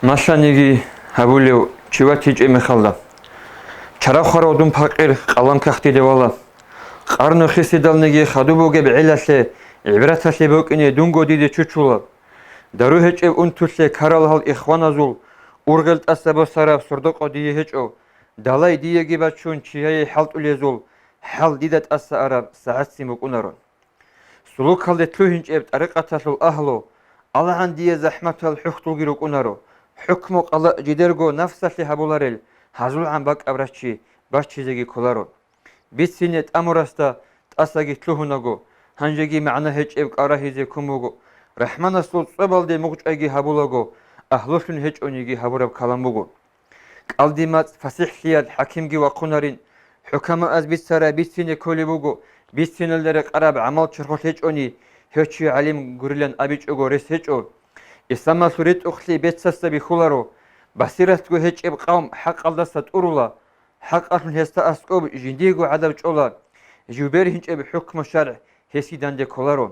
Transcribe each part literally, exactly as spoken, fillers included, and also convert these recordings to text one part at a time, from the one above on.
Малъаниги гьабулев чи ватичӀеб мехалда. Чара хварав дун пакъир, къалам кагътиде вала. Къарну хисидалниги хадуб бугеб гӀелалъе, гӀибраталъе букӀине дунго диде чучула. Дару гьечӀеб унтулъе ккарал гьал ихваназул, ургъел тӀаса босараб сордо-къо дие гьечӀо. Далай диеги бачун чияе хӀалтӀулезул, хӀал дида тӀаса араб сагӀатцин букӀунаро. Сулукалде лъугьинчӀеб тӀарикъаталъул агьлу, алагьан дие захӀматал хӀухьдулги рукӀунаро, хӀукму-къала жидерго нафсалъе гьабуларел гьазулгӀан бакӀаб раччи баччизеги кколаро. Бицине тӀамурасда тӀасаги лъугьунаго, гьанжеги магӀна гьечӀеб кӀара гьезе ккун буго, РахӀманасул цӀобалде мугъчӀвайги гьабулаго, агьлулъун гьечӀониги гьабураб калам буго. КӀалдимацӀ фасихӀлъиялъ хӀакимги вахъунарин, хӀукамааз бицарай бицине кколеб буго, бициналда рекъараб гӀамал чорхолъ гьечӀони, гьев чи гӀалим гурилан абичӀого рес гьечӀо. Исламалъул ритӀухълъи бецасда бихьуларо, басиратго гьечӀеб къавм хӀакъалдаса тӀурула, хӀакъалъун гьесда аскӀоб жиндиего гӀадаб чӀола, жив бергьинчӀеб хӀукму-шаргӀ гьесие данде кколаро.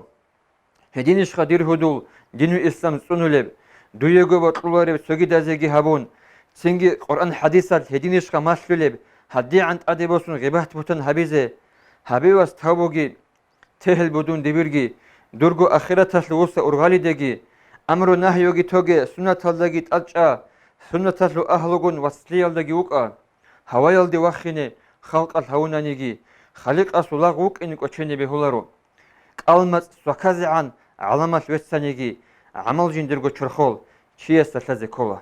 Гьединищха, дир гьудул, динул ислам цӀунулеб, дуего бокьулареб цогидазеги гьабун, цинги Къуръан-хӀадисалъ гьединищха малъулеб, гьадигӀан тӀаде босун гъибат-бугьтан гьабизе? Гьабе, вас, тавбуги, тегьел будун дибирги, дурго ахираталъул вуса ургъалидеги, амру-нагьиги тоге, суннаталдаги тӀадчӀа, суннаталъул агьлугун вацлъиялдаги вукӀа. Гьаваялде вахине халкъалъ гьавунаниги, Халикъасул лагъ вукӀине кӀочене бегьуларо. КӀалмацӀ сваказегӀан гӀаламалъ веццаниги, гӀамал жиндирго чорхол чиясда лъазе ккола.